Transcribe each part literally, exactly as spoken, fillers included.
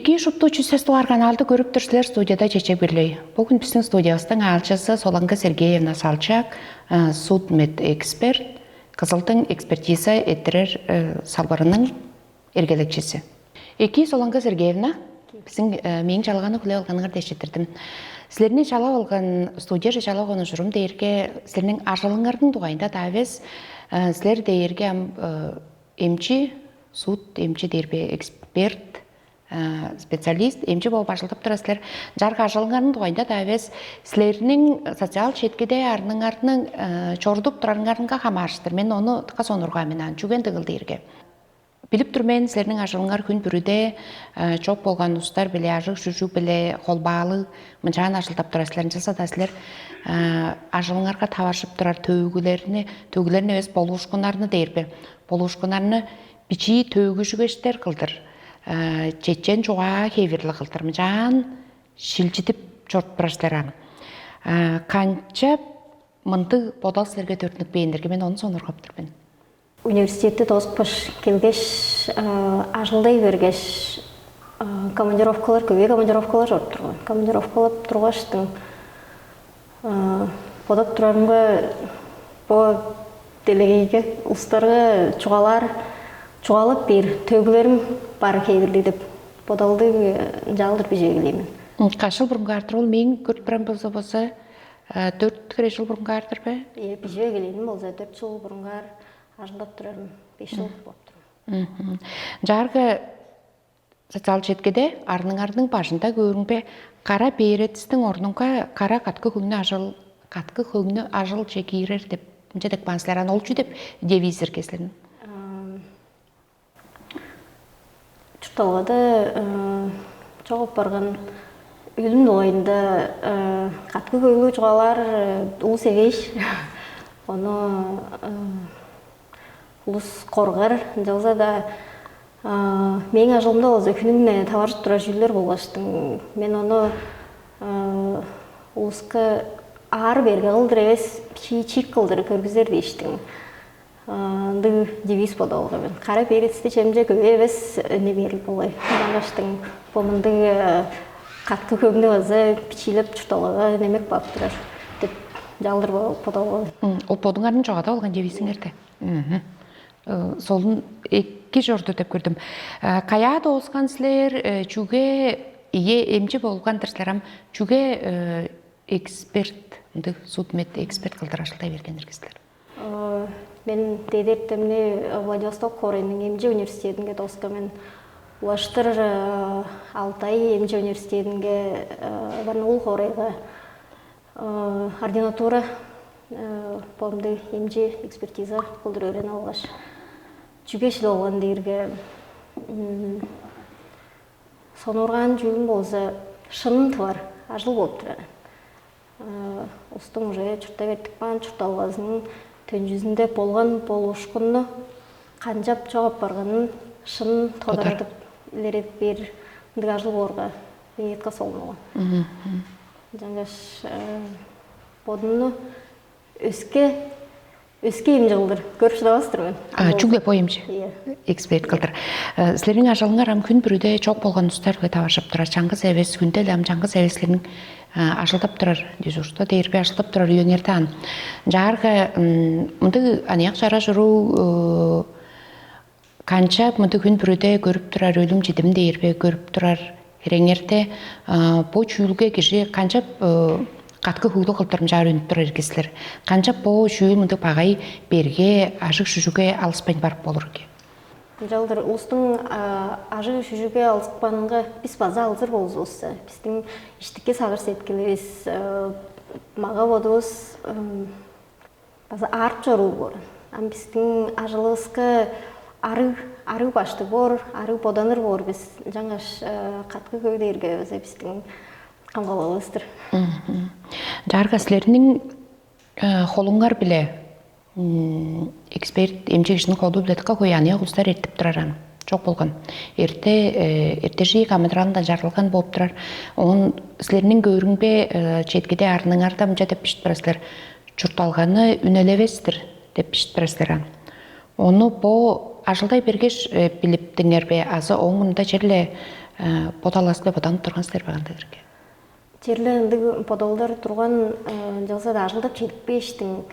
Кии шупту чүс сес дугаар каналды көрүп тур силер, студияда Чечек Бирлей. Бүгүн биздин студиябыздың аалчызы Солаңгы Сергеевна Салчак, судмедэксперт, Кызылдың экспертиза эрттирер салбарының эргелекчиси. Эки, Солаңгы Сергеевна, биздин мээң чалаганы хүлээп алганыңар дээш четтирдим. Силерни чалап алган, студияже чалап алган ужурум дээрге силерниң ажылыңарның дугайында-даа эвес, силер дээрге ам эмчи, суд эмчи дээр бе, эксперт, специалист, эмчи болуп ажылдап турар силер. Чарга ажылыңарның дугайында-даа эвес, силерниң социал четкиде арныңарның чорудуп турарыңарынга хамаарыштыр. Мен ону дыка сонургаан мен аан, чүге ындыгыл дээрге. Билип тур мен, силерниң ажылыңар хүн бүрүде чок болган устар биле, ажыг-шүжүг биле холбаалыг, мынчаан ажылдап турар силер. Ынчалза-даа силер ажылыңарга таваржып турар төөгүлерни, төөгүлерни эвес, болуушкуннарны дээр бе, болуушкуннарны бичии төөгүжүгештер кылдыр, чечен чугаа хевирлиг кылдыр мынчаан шилчидип чоруп турар силер аан. Канчап мындыг бодал силерге төрүттүнүп кээндерге, мен ону сонургап тур мен. Университетти дооскаш келгеш, ажылдай бергеш, командировкалар, көбей командировкалар чоруп турган. Командировкалап тургаштың, бодап турарымга, бо делегейге, улустарга чугаалаар, чугаалап бээр төөгүлерим бар хевирлиг деп бодалдыг, ынчалдыр бижип эгелээн мен. Каш чыл бурунгаар-дыр ол? Мээң көрүп турарым болза, болза дөрт хире чыл бурунгаар-дыр бе? Э, бижип эгелээним болза, дөрт чыл бурунгаар ажылдап турарым беш чыл болуп тур. Чаарга социал четкиде арныңарның бажында көөрүңбе, кара беретистиң орнунга кара каткы хөңнү ажыл, каткы хөңнү ажылче киирер деп ынча деп каан силер. Аны ол чүү деп девиз иргезлерин? Чуртталгада чогуп барган өлүм дугайында каткы хөглүг чугаалаар улус эвээш. Ону улус коргар, ынчалза-даа мээң ажылымда болза хүнүң-не таваржып турар чүүлдер болгаштың, мен ону улуска аар-берге кылдыр эвес, чиик кылдыр көргүзер дээштиң. Ындыг девиз бодап алган мен. Кара перецти чемче көбей эвес, не берил болай. Ынчангаштың бо мындыг каткы хөңнү база бичиилеп чуртталгага немек бап турар деп жалдыр бодап алган. Ол бодуңарның чогада болган девизиңерде. Солун эки чорду деп көрдүм. Каяа дооскан силер, чүге ийе эмчи болган-дыр силер ам, чүге эксперт, ындыг судмедэксперт кылдыр ажылдай берген-дир силер? Мен дедертемни Владивосток хоорайның эмчи университетинге дооскан мен. Улаштыр Алтай эмчи университетинге, Барнаул хоорайга ординатура, бо мындыг эмчи экспертиза кылдыр өөренип алгаш, чүге шил болган дээрге, сонуургаан чүүлүм болза, шынын тывар ажыл болуп турар. Улустуң уже чурттап эртип каан чуртталгазының төнчүзүнде болган болуушкунну канчап чок апарганын шын тодарадып илередип бээр ындыг ажыл боорга, мээң эът-кыс ол болган. Ынчангаш бодумну өске өске эмчи кылдыр көрүп шыдавас-тыр мен. А чүгле бо эмчи? Эксперт кылдыр. Силерниң ажылыңар ам хүн бүрүде чок болган устар-биле таваржып турар. Чаңгыс эвес, хүндел ам чаңгыс эвес силерниң ажылдап турар дежурство дээр бе, ажылдап турар үеңерде ан. Чаарга мындыг аныяк чара чоруу канчап мындыг хүн бүрүде көрүп турар, өлүм чидим дээр бе, көрүп турар хереңерде бо чүүлге кижи канчап каткы хуглу кылдырымчаар үнүп турар ирги силер? Канчап бо чүүл мындыг багай берге, ажыг-шүжүгге алыспайн барып болур ирги? Ынчалдыр улустуң ажыг-шүжүгге алыспаанынга бис база алзыр болзувусса, бистиң иштики сагыш-сеткиливис, мага-бодувус база аарып чоруур боор. Ам бистиң ажылывыска арыг арыг баштыг боор, арыг боданыр боор бис. Ынчангаш каткы хөй дээрге база бистиң камгалалывыс-тыр. Чаарга силерниң холуңар-биле эксперт, эмчи кижиниң холу-биле дыка хөй аныяк улустар эртип турар ан. Чок болган. Эрте эртежии камыдыралындан чарылган болуп турар. Оон силерниң көөрүңбе четкиде арныңарда мынча деп бижип турар силер: чуртталганы үнелевес-тир деп бижип турар силер ан. Ону бо ажылдай бергеш билиптиңер бе, азы ооң мурнунда черле Бо талазында боданып турган силер бе, кандыг эрге? Черле ындыг бодалдар турган, ынчалза-даа ажылдап чедип кээштиң,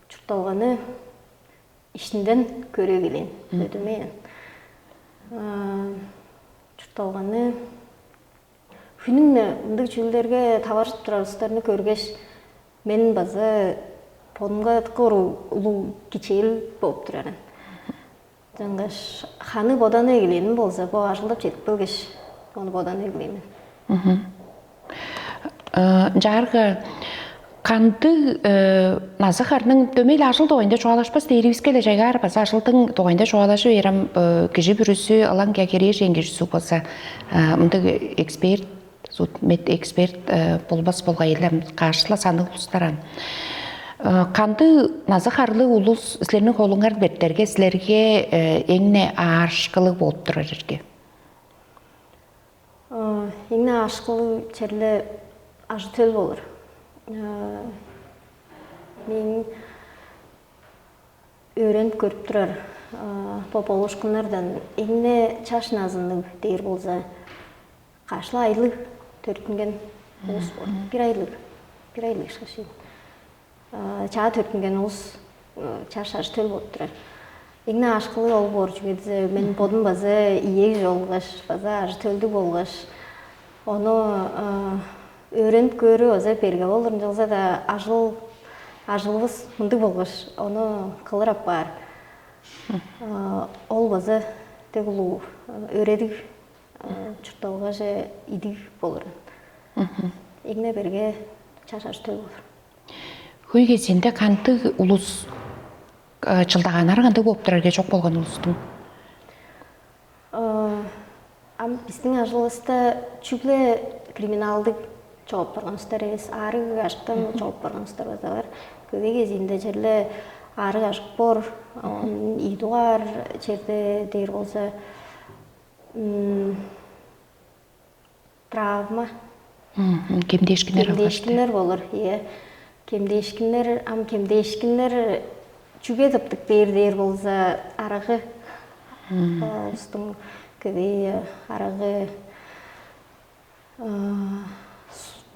чуртталганы иштинден көрүп эгелээн. Өдөмээн. Чуртталганы хүнүң-не ындыг чүүлдерге таваржып турар улустарны көргеш, мен база бодумга дыка улуг кичээл болуп турар. Ынчангаш ханы боданып эгелээним болза, бо ажылдап чедип келгеш, ону боданып эгелээн мен. Ынчаарга кандыг, назы-харның, дөмей-ле ажыл дугайында чугаалашпас дээривиске-ле, чайгаар база ажылдың дугайында чугаалажы бээр ам, кижи бүрүзү, ылаңгыя херээжен кижизи болза, мындыг эксперт, судмедэксперт болбас болгай-ла, каш-ла санныг улустар ам. Кандыг назы-харлыг улус силерниң холуңар бердерге, силерге эң-не аарышкылыг болуп турар эрге? Эң-не аарышкылыг черле ажы-төл болур. Мээң өөренип көрүп турар бо болуушкуннардан эң-не чаш назынныг дээр болза, каш-ла айлыг төрүттүнген улус боор. Бир айлыг, бир айлыг ышкаш ийин. Чаа төрүттүнген улус чаш ажы-төл болуп турар. Эң-не аарышкылыг ол боор, чүге дизе мен бодум база иек болгаш, база ажы-төлдүг болгаш, ону өөренип көөрү база берге болур, ынчалза-даа ажыл, ажылывыс мындыг болгаш, ону кылыр апаар. Ол база дег улуу өөредиг, чуртталгаже идиг болур. Эң-не берге чаш ажы-төл болур. Хөй кезиинде кандыг улус, чылдагааннары кандыг болуп турар эрге, чок болган улустуң? Ам бистиң ажылывыста чүгле криминалдыг чогуп барган улустар эвес, аарыг-ажыктан чогуп барган улустар база бар. Көбей кезиинде черле аарыг-ажык боор, оон ийи дугаар черде дээр болза, травма. Кемдээшкиннер алгаш. Кемдээшкиннер болур, ийе. Кемдээшкиннер, ам кемдээшкиннер чүге тыптып бээр дээр болза, арагы. Улустуң көбейи арагы,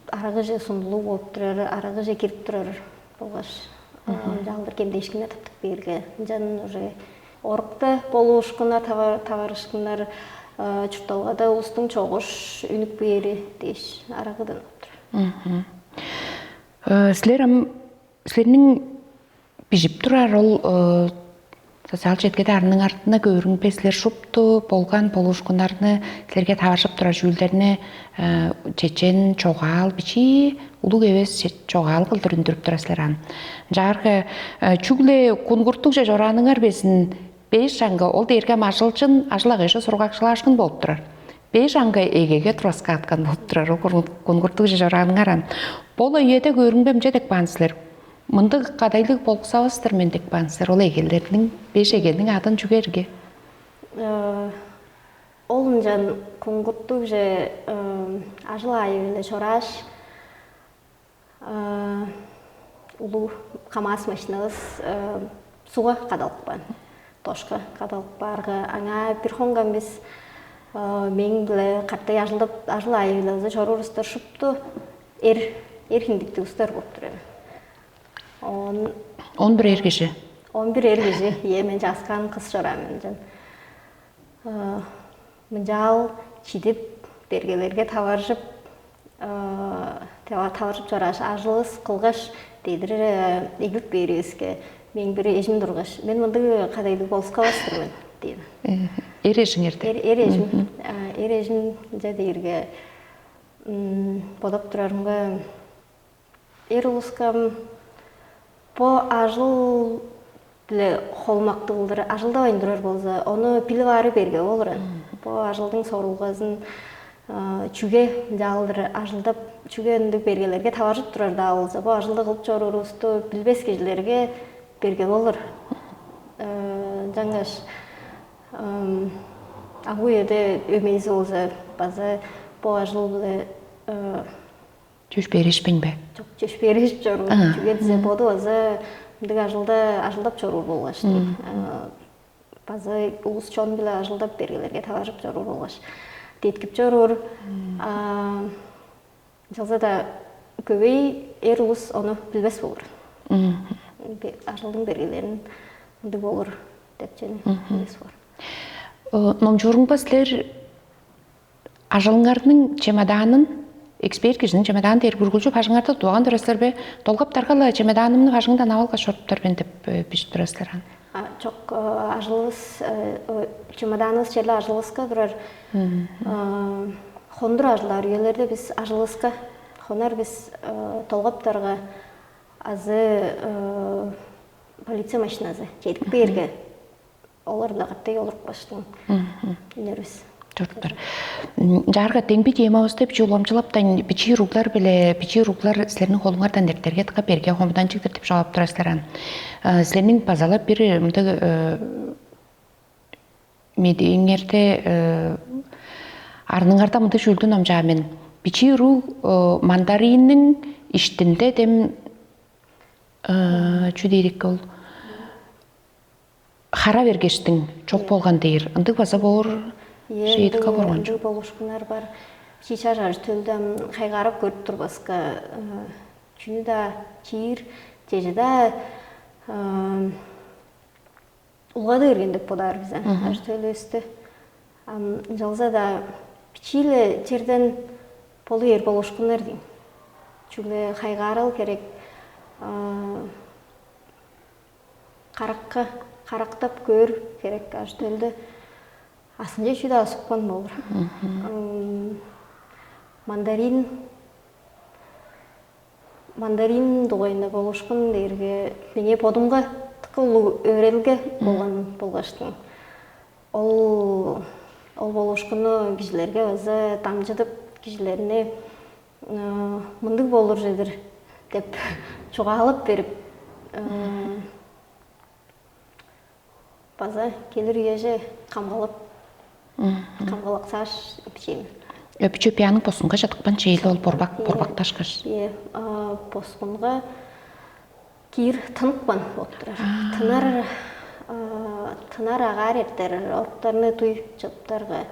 арагыже сундулуг болуп турар, арагыже кирип турар болгаш, ынчалдыр кемдээшкиннер тыптып бээрге, ынчан уже орукта болуушкуннар, таварышкыннар, чуртталгада улустуң чогуш үнүп кээри дээш, арагыдан болуп турар. Силер ам, силерниң бижип турар ол социал четкиде, арның артында көөрүңбе, силер шупту болган болуушкуннарны, силерге таваржып турар чүүлдерни чечен чогаал, бичии улуг эвес чогаал кылдыр үндүрүп турар силер ам. Ынчаарга чүгле кунгурттугже чорааныңар безин, беш аңгы, ол дээрге ам ажылчын, ажыл-агыйжы сургакчылаашкын болуп турар. Беш аңгы эгеге тураскааткан болуп турар ол кунгурттугже чорааныңар ам. Бо-ла үеде көөрүңбе, мынча деп каан силер: «Мындыг кадайлыг болуксавас-тыр мен» деп каан силер. Ол эгелерниң, беш эгениң адын чүге эрге? Ол ынчан кунгурттугже ажыл аайы-биле чорааш, улуг КамАЗ машинавыс сугга кадалып каан. Дошка кадалып каарга, аңаа бир хонган бис, мээң-биле кады ажылдап, ажыл аайы-биле база чоруур улустар шупту эр, эр хиндиктиг улустар болуп турар. Он, он бир эр кижи. Он бир эр кижи, ийе, мен чааскаан кыс чораан мен ынчан. Мынчаал чидип, бергелерге таваржып, таваржып чорааш, ажылывыс кылгаш, дедир эгилип кээривиске, мээң бир эжим тургаш: «Мен мындыг кадайлыг болуксавас-тыр мен» — дээн. Эр эжиңерде? Эр эжим. Эр эжим ынча дээрге, бодап турарымга, эр улуска бо ажыл-биле холумактыг кылдыр ажылдавайн турар болза, ону билип аары берге болур. Бо ажылдың сорулгазын, чүге ынчалдыр ажылдап, чүге ындыг бергелерге таваржып турар-даа болза, бо ажылды кылып чоруурувусту билбес кижилерге берге болур. Ынчангаш ам бо үеде өмейзи болза, база бо ажыл-биле чөпшээришпейн бе? Чок, чөпшээришип чоруур. Чүге дизе, боду база мындыг ажылда ажылдап чоруур болгаш. база улус чон-биле ажылдап, бергелерге таваржып чоруур болгаш деткип чоруур. А, ынчалза-даа көвей эр улус ону билбес болур. Бе- Ажылдың бергелерин ындыг болур деп чүвени билбес болур. Номчууруңба силер ажылыңарның чемоданын, эксперт кижиниң чемоданын дээр бүргүлчү бажыңарда тудуп алган турасыздар бе? Долгап-дарга-ла чемоданымны бажыңдан ап алгаш чоруптар мен деп бижип турасыздар аны. А, чок, ажылывыс, чемоданывыс черле ажылывыска турар. Хондур ажылдаар үелерде биз ажылывыска хонар, биз долгап-дарга азы полиция машиназы чедип кээрге, олар-биле каттай олуруп кааштың үнербис. Чоруптар. Чаарга, демги темавысты бичии уламчылаптайн, бичии уруглар биле, бичии уруглар силерниң холуңардан эртерге тыка берге хомуданчыктыр деп чугаалап турар силер ан. Силерниң базалап бир мындыг медииңерде, арныңарда мындыг чүүлдү номчаан мен. Бичии уруг мандаринниң иштинде дем чүү дээрикке ол хара бергештиң чок болган дээр. Ындыг база боор. Шейтка коргончу. Ындыг болушкуннар бар. Чиичаш ажы төлдө ам хайгаарап көрүп турбаска, чүнү-даа чиир, чеже-даа улгады берген деп бодаар бизен. Ажы төлүбүстү. Ам ынчалза-даа бичии-ле черден болу эр болушкуннар дейм. Чүгле хайгаарал керек. Каракка карактап көөр керек ажы төлдө. Асынче чүү-даа сукпан болур. Мандарин мандарин дугайында болушкун дээрге меңээ бодумга тыка улуг өөрелге болган болгаштың. Ол ол болушкунну кижилерге база дамчыдып, кижилерни мындыг болур чедир деп чугаалап берип, база келир үеже камгалап камгалаксааш, бичээн. Өпчү пианың босунга чадыкпан чейли ол борбак борбакташкаш. Е, босунга киир тыныкпан болуп турар. Тынар тынар агаар эртер оруктарны туй чыптарга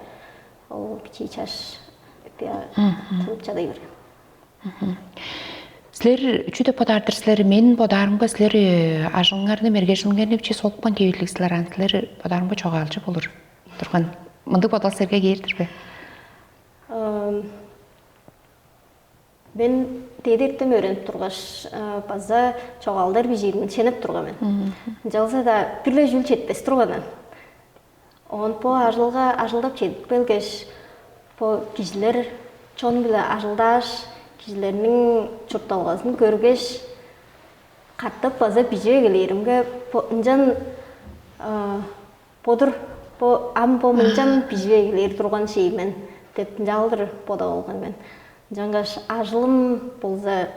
ол бичий чаш пиа тынып чадай берген. Силер чүү деп бодаар-дыр силер? Мен бодаарымга силер ажылыңарны, мергежилиңерни биче солупкан кээрлиг силер ан. Силер бодаарымга чогаалчы болур турган. Мындыг бодал силерге кээр-дир бе? Мен дээди эртем өөренип тургаш, база чогаалдар бижиирин шенеп турган мен. Ынчалза-даа бир-ле чүүл четпес турган. Оон бо ажылга ажылдап чедип келгеш, бо кижилер чон-биле ажылдааш, кижилерниң чуртталгазын көргеш, катап база бижип эгелээримге, бо ынчан бодур, бо ам бо мынчан бижип эгелээр турган чей мен деп ынчалдыр бодап алган мен. Ынчангаш ажылым болза,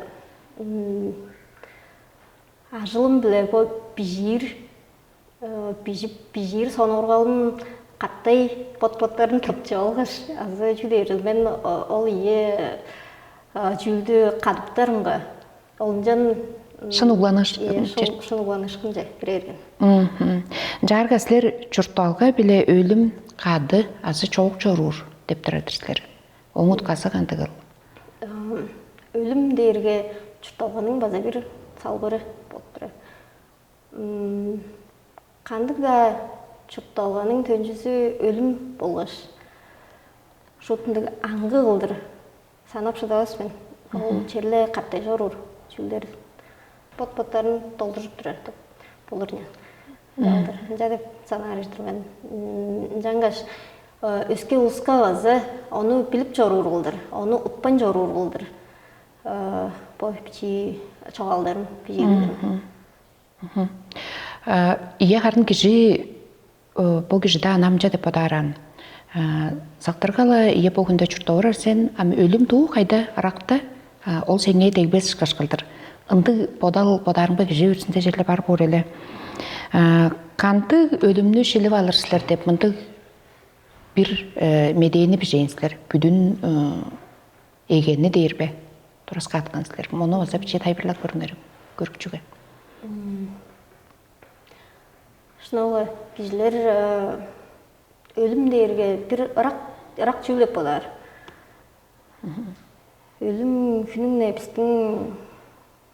ажылым-биле бо бижиир, бижип бижиир сонуургалым каттай бот-боттарын тыпчып алгаш, азы чүү дээр мен ол ийи чүүлдү кадыптарымга, ол ынчан шын угланыш шын угланыышкынче кире берген. Жаарга силер чуртталга биле өлүм кады азы чоок чоруур деп турар-дыр силер. Оң утказы кандыгыл? Өлүм дээрге чуртталганың база бир салбыры болуп турар. Кандыг-даа чуртталганың төнчүзү өлүм болгаш шуут ындыг аңгы кылдыр санап шыдавас мен. Ол черле каттай чоруур чүүлдер бот-боттарын долдуржуп турар деп болур ынчан. Ынчалдыр ынча деп санаар-дыр мен. Ынчангаш өске улуска база ону билип чоруур кылдыр, ону утпайн чоруур кылдыр бо бичии чогаалдарым бижиирдим. Ийе, харын кижи бо кижиде анамча деп бодааран. Сактыргала ийе бо хүнде чурттап орар сен, ам өлүм дуу кайда ыракта, ол сеңээ дегбес ышкаш кылдыр. Ындыг бодал бодаарымга кижи бүрүзүнде черле бар боор эле. Кандыг өлүмнү шилип алыр силер деп мындыг бир медээни бижээн силер. Бүдүн эгени дээр бе? Тураскааткан силер. Мону база биче тайылбырлап көрүңерем көрүкчүге. Шынап-ла, кижилер өлүм дээрге бир ырак ырак чүүл деп бодаар. Өлүм хүнүң-не бистиң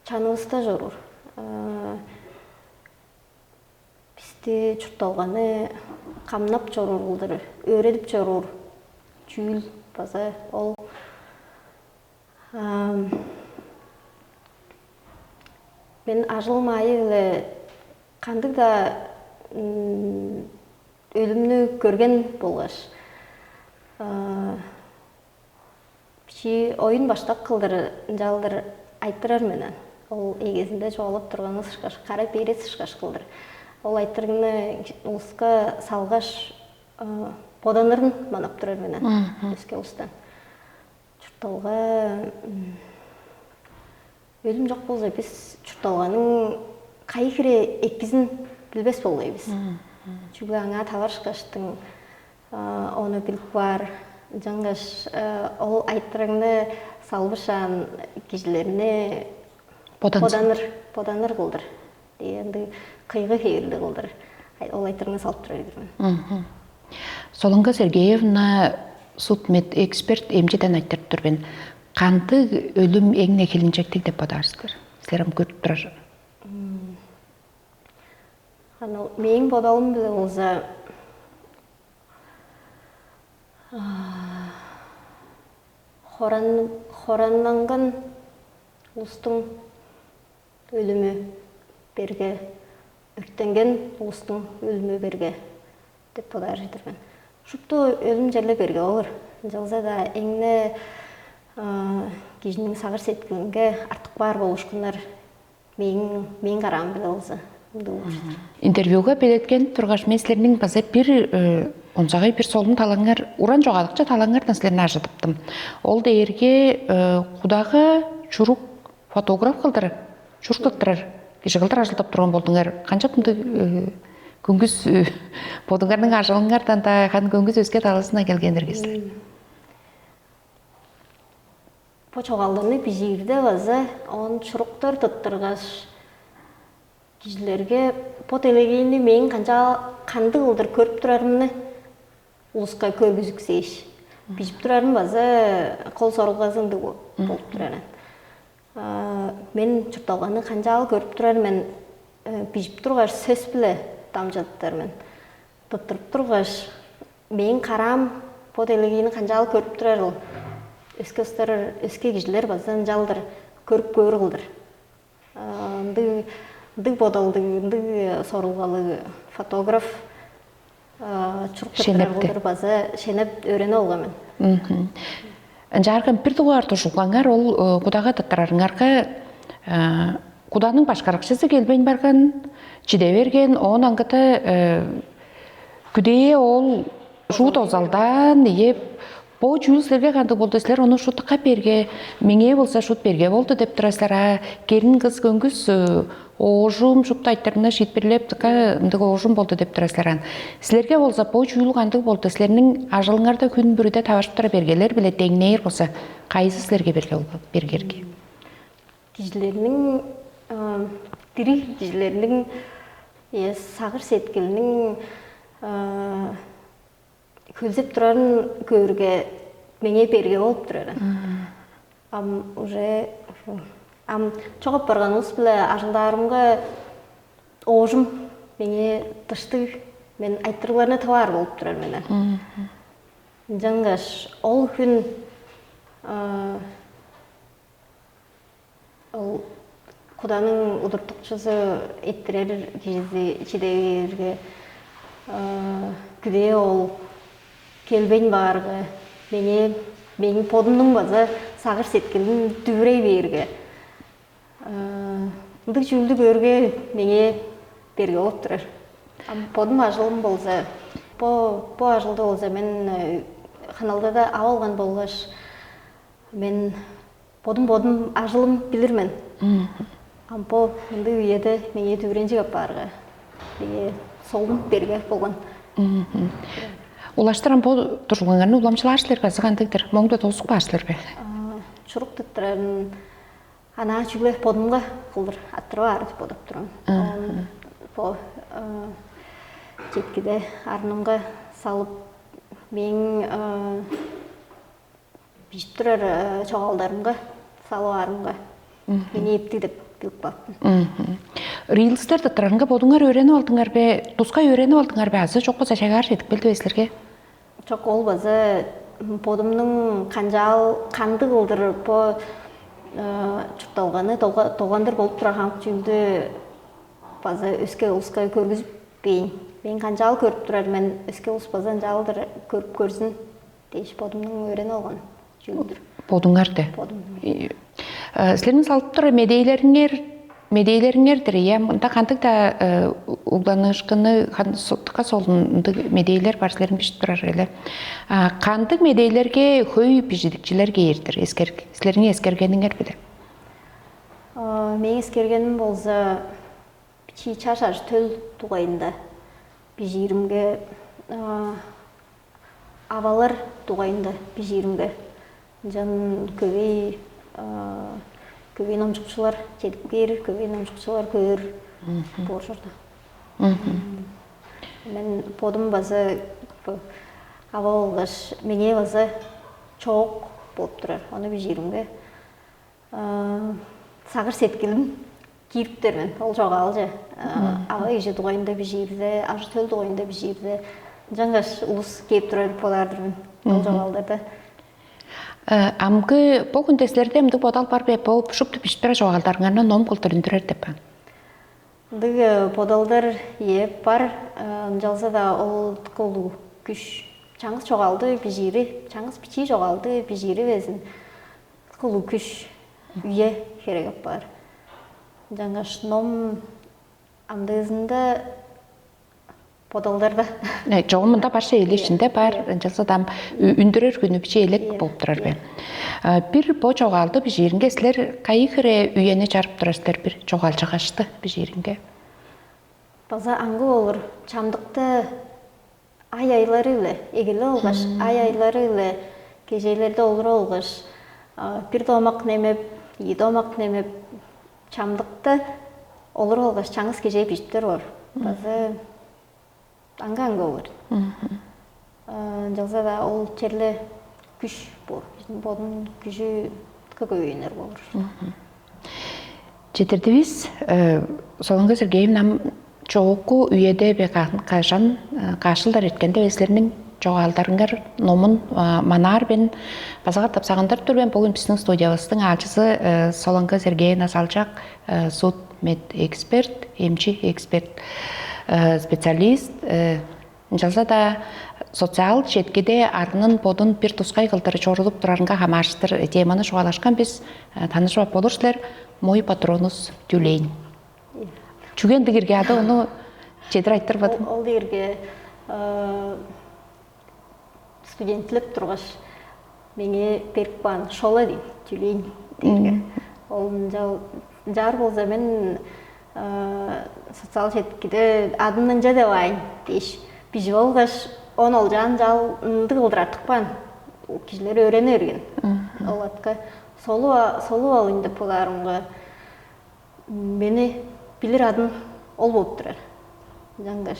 чанывыста чоруур. Бисти чуртталганы камнап чоруур кылдыр, өөредип чоруур чүүл база ол. Мен ажыл маайы-биле кандыг-даа өлүмнү көрген болгаш, бичии оюн баштак кылдыр ынчалдыр айтырар мен. Ол эгезинде чугаалап турганывыс ышкаш, кара берес ышкаш кылдыр. Ол айтырыгны улуска салгаш, боданырын манап турар мен өске улустан. Чуртталга өлүм чок болза, бис чуртталганың кайы хире экизин билбес болгай бис. Чүгле аңаа таварышкаштың ону билип каар. Ынчангаш ол айтырыгны салбышаан кижилерни боданыр, боданыр кылдыр. Ындыг кыйгы хевирлиг кылдыр ол айтырыгны салып турар ийик мен. Солонга Сергеевна, судмедэксперт эмчиден айтырып тур мен. Кандыг өлүм эң-не хилинчектиг деп бодаар силер? Силер ам көрүп турар. Анал мээң бодалым биле болза, хоран хораннанган улустуң өлүмү берге, өрттенген улустуң өлүмү берге деп бодаар чыдыр мен. Шупту өлүм черле берге болур. Ынчалза-даа эң-не кижиниң сагыш сеткилинге артып каар болушкуннар мээң мээң караам биле болза, ындыг болур. Интервьюга белеткенип тургаш, мен силерниң база бир онзагай бир солун талаңар, уран чогаадыкчы талаңардан силерни ажыдыптым. Ол дээрге кудага чурук фотограф кылдыр, чурук тыттырар кижи кылдыр ажылдап турган болдуңар. Канчап ындыг көңгүс бодуңарның ажылыңардан-даа хан көңгүс өске талазына келгеннер кизилер? Бо чогаалдарны бижиирде база оон чуруктар тыттыргаш, кижилерге бо делегейни мээң канчаал кандыг кылдыр көрүп турарымны улуска көргүзүксээш, бижип турарым база кол сорулгазы ындыг болуп турар. Мен чуртталганы канчаал көрүп турар мен, бижип тургаш сөс-биле дамчыдыптар мен. Тыттырып тургаш, мээң караам бо делегейни канчаал көрүп турарыл? Өске ыстар, өске кижилер база ынчалдыр көрүп көөр кылдыр. Ындыг ындыг бодалдыг, ындыг сорулгалыг фотограф чурук тыттырар кылдыр база шенеп өөренип алган мен. Ынчаарга бир дугаар дужулгаңар ол кудага тыттырарыңарга куданың башкарыкчызы келбейн барган, чиде берген, оон аңгыда күдээ ол шуут озалдаан, ийе, бо чүүл силерге кандыг болду? Силер ону шуут дыка берге, меңээ болза шуут берге болду деп турар силер. А келин кыз көңгүс оожум шупту айтырына шиитпирлеп, дыка ындыг оожум болду деп турар силер. Ан силерге болза бо чүүл кандыг болду? Силерниң ажылыңарда хүн бүрүде таварышып тура бергелер биле деңнээр болза, кайызы силерге берге болду? Бергерге? Кижилерниң, дириг кижилерниң сагыр сеткилиниң хөлзеп турарын көөрге, меңээ берге болуп турар. Ам уже ам чогап барганывыс-биле ажылдаарымга оожум меңээ дыштыг, мен айтырыгларны тываар болуп турар мен. Ынчангаш ол хүн ол Куданың удуртукчузу, эттирер кижизи чиде бээрге, күдээ ол келбейн баарга, меңээ мээң бодумнуң база сагыш сеткилим дүвүрей бээрге, ындыг чүүлдү көөрге, меңээ берге болуп турар. Ам бодум ажылым болза, бо бо ажылды болза мен ханалдада ап алган болгаш, мен бодум бодум ажылым билир мен. Ам бо ындыг үеде меңээ дүвүренчиг апаарга, меңээ солун берге болган. Улаштырам бо дуржулгаңарны уламчылаар силер бе азы кандыгдыр? Моңда доозук баар силер бе? Чурук тыттырарын анаа чүгле бодумга кылдыр аттырып аар деп бодап турам. Бо четкиде арнымга салып, мээң бижип турар чогаалдарымга салып аарымга мени эптиг деп билип каптым. Рилстер тыртырарынга бодуңар өөренип алдыңар бе, тускай өөренип алдыңар бе, азы чок болза чайгаар чедип келди бе силерге? Чок, ол база бодумнуң канчаал кандыг кылдыр бо чуртталганы долгандыр болуп турар хамык чүүлдү база өске улуска көргүзүппейн. Мен канчаал көрүп турар мен, өске улус база ынчаалдыр көрүп көрзүн дээш бодумнуң өөренип алган чүүлүм-дүр. Бодуңар де. Бодум. Силерниң салып турар медейлериңер медейлериңер-дир, я мында кандыг-даа угланыышкыны тыка солун ындыг медейлер бар силерниң бижип турар эле. Кандыг медейлерге хөй бижидикчилер кээрдир? Эскер силерниң эскергениңер биле. Мээң эскергеним болза, бичии чаш ажы төл дугайында бижииримге, авалар дугайында бижииримге ынчан көбей көбей номчукчулар чедип кээр, көбей номчукчулар көөр боор чорду. Мен бодум база ава болгаш меңээ база чоок болуп турар. Ону бижииримге сагыш сеткилим киириптер мен ол чогаалче. Ава кижи дугайында бижиирде, ажы төл дугайында бижиирде, ынчангаш улус кээп турар болаар-дыр мен ол чогаалдарда. Амгы бо хүнде силерде ымдыг бодал бар бе? Бо шупту бижип турар чогаалдарыңарны ном кылдыр үндүрер деп. Ындыг бодалдар, ие, бар. Ынчалза-даа ол дыка улуг күш. Чаңгыс чогаалды бижиири, чаңгыс бичии чогаалды бижиири безин дыка улуг күш, үе херек апаар. Ынчангаш ном амдыызында бодалдарда. Чогум мында башка эли ишинде бар, ынчалза-даа үндүрер күнү бичии элек болуп турар бе? Бир бо чогаалды бижииринге силер кайы хире үени чарып турар силер бир чогаалчыгашты бижииринге? База аңгы болур, чамдыкта ай-айлары-биле эгелеп алгаш, ай-айлары-биле кежээлерде олуруп алгаш, бир домак немеп, ийи домак немеп, чамдыкта олуруп алгаш, чаңгыс кежээ бижиптер боор. База аңгы-аңгы болур. Ынчалза-даа ол черле күш боор. Бодун күжү көбөйүнер болур. Четирдивис Солонга Сергеевна, чоокку үеде бе кажан каашылдар эрткенде бе силерниң чогаалдарыңар номун манаар мен база катап сагындырып тур мен. Бүгүн биздин студиябыздың аалчысы Солонга Сергеевна Салчак, суд мед эксперт, эмчи эксперт, специалист. Ынчалза-даа социал четкиде арнын бодун бир тускай кылдыр чорудуп турарынга хамаарыштыр теманы чугаалашкан бис. Таныжып ап болур силер, мой патронус тюлень. Чүге ындыг ирге ады, ону чедир айтырбадым. Ол дээрге студентлеп тургаш меңээ берип каан шола дейм, тюлень дээрге. Ол ынчаар болза мен социал четкиде адын ынча деп аайын дээш бижип алгаш, он ол жаан жал ындыг кылдыр артып каан. Кижилер өөрене берген. Ол атка солуп солуп алыйн деп болаарымга мени билир адын ол болуп турар. Ынчангаш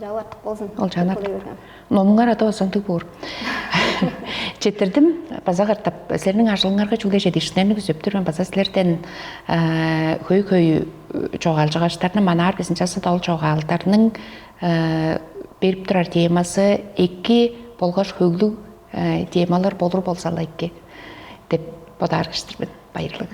жал артык болзун. Ол жанар. Номуңар ада озандыг боор. Четирдим база кыртып, силерниң ажылыңарга чүгле жетишинерни күзөптүр мен база силерден хөй-хөй чогаалчыгаштарны манаар безин часы да ол чогаалдарның берип турар темасы эки болгаш хөглүг темалар болур болзала эки деп бодаарыштыр мен. Байырлыг.